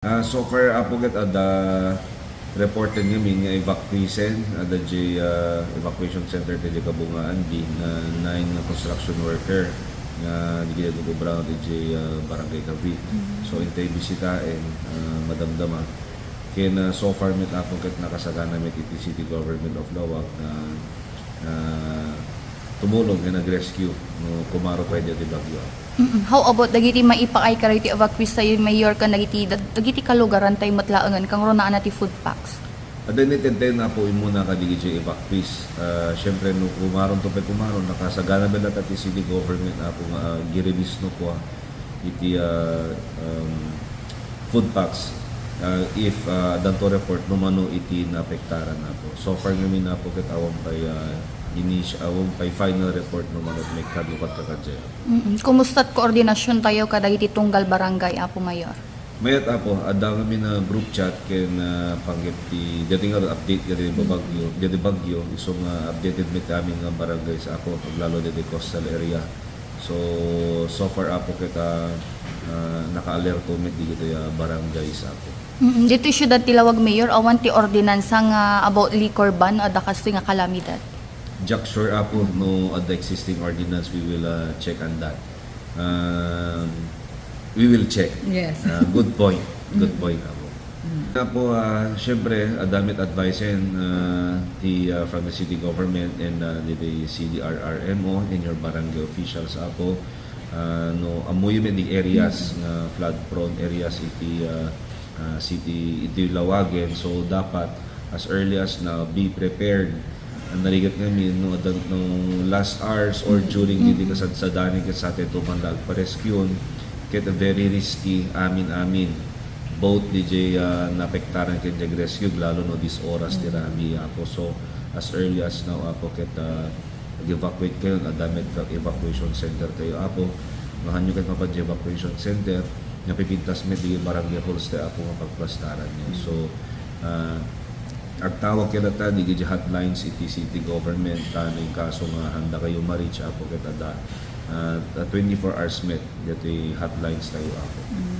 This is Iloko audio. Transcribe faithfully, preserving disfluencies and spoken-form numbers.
Ah, so far, Apo, ket adda reported ngamin nga evacuees, adda diay, ah, evacuation center ti diay Kabungaan B nga nine nga construction worker nga diay nag-uubra ti diay, ah, Barangay Cavite. So, intay bisitaen, ah, madamdama. Ken, ah, so far met, Apo, ket nakasagana met iti City Government of Laoag nga, ah, tumulong ken nag-rescue no kumaro pay diay ti bagyo. Mm. How about dagiti maipaay kadagiti evacuees tayo, Mayor, ken dagiti, dag-, dagiti kalugaran tayo met laengen, kangrunaanna ti food packs? Adda initedtayo, Apo, immuna kadagiti evacuees. Ah, siyempre, no kumaron to pay kumaron, nakasagana met latta ti city government, Apo, nga, ah, gi-release no kua iti, ah, um, food packs, ah, if, ah, addanto report no mano iti naapektaran, Apo. So far ngamin, Apo, ket awan pay, ah, inis-, awan pay final report no mano ti maikkan no kadkadkadiay. Mm-mm. Kumusta ti koordinasyon tayo kadagiti tunggal barangay, Apo Mayor? Mayat, Apo, adda ngamin a group chat ken, ah, panggep ti, dati nga update kadagiti bagyo, dati bagyo, isu nga updated met amin nga barangays, Apo, aglalo dati coastal area. So, so far, Apo, ket, ah, ah, naka-alerto met dagiti, ah, barangays, Apo. Mm, ditoy siudad ti Laoag, Mayor, awan ti ordinansa nga about liquor ban no adda kastoy nga kalamidad? Diak sure, Apo, no adda existing ordinance, we will, ah, check on that. Um, we will check. Yes. Ah, good point. Good point, Apo. Apo, ah, siyempre, adda met advice, ah, ti, ah, from the city government and, ah, the, the C D R R M O and your barangay officials, Apo, ah, no, ammoyo met ti areas nga flood prone areas iti, ah, ah, city, iti Laoagen. So, dapat as early as now, be prepared. Ang narigat ngamin, no, adda, no last hours or during didi kasadsadanen ket sa atin to man la agparescuen, ket very risky amin-amin. Both didi, ah, naapektaran ken diay rescue, lalo no dis oras ti rabii, Apo. So, as early as now, Apo, ket, ah, ag-evacuate kayo, adda met evacuation center tayo, Apo. Mahanyo ket mapan diay evacuation center, napipintas met diay barangay halls tayo, Apo, nga pagplastaran niyo. So, ah, agtawag kayo latta diay hotlines iti city government, ta no in kaso nga handa kayo ma-reach, Apo, ket adda, ah, twenty-four hours met diay hotlines tayo, Apo. Mm.